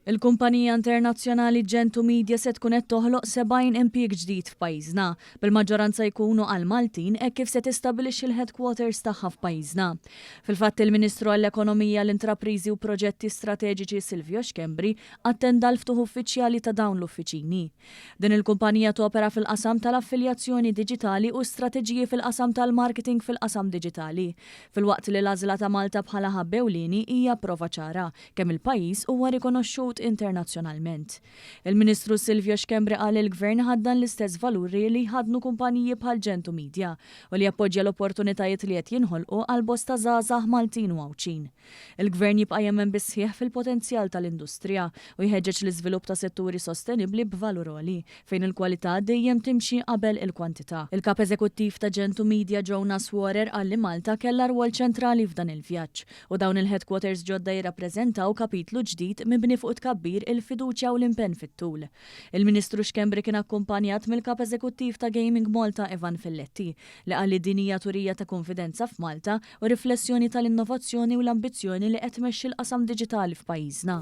Il-kumpanija internazzjonali Gen2 Media se tkun qed toħloq 70 impjieg ġdid f'pajjiżna, bil-maġġoranza jkunu għal Maltin hekk kif se tistabbilixxi l-headquarters tagħha f'pajjiżna. Fil-fatt il-Ministru għall-Ekonomija, l-Intrapriżi u Proġetti Strateġiċi Silvio Schembri attenda l-ftuħ uffiċjali ta' dawn l-uffiċini. Din il-kumpanija topera fil-qasam tal-affiljazzjoni diġitali u strateġiji fil-qasam tal-marketing fil-qasam diġitali, filwaqt li l-għażla ta' Malta bħala hub ewlieni hija prova ċara kemm il-pajjiż huwa rikonoxxut internazzjonalment. Il-Ministru Silvio Schembri qal li l-Gvern ħaddan l-istess valuri li jħaddnu kumpaniji bħal Gen2 Media u li jappoġġja l-opportunitajiet li qed jinħolqu għal bosta żgħażagħ Maltin u Għawdxin. Il-Gvern jibqa' jemmen bis-sħiħ fil-potenzjal tal-industrija u jħeġġeġ l-iżvilupp ta' setturi sostenibbli b'valur għoli, fejn il-kwalità dejjem timxi qabel il-kwantità. Il-Kap Eżekuttiv ta' Gen2 Media Jonas Warrer qal li Malta kellha rwol ċentrali f'dan il-vjaġġ u dawn il-headquarters ġodda jirrappreżentaw kapitlu ġdid mibni fuq it-tkabbir, il-fiduċja u l-impenn fit-tul. Il-Ministru Schembri kien akkumpanjat mill-Kap Eżekuttiv ta' Gaming Malta Ivan Filletti, li qal li din hija turija ta' kunfidenza f'Malta u riflessjoni tal-innovazzjoni u l-ambizzjoni li qed tmexxi l-qasam diġitali f'pajjiżna.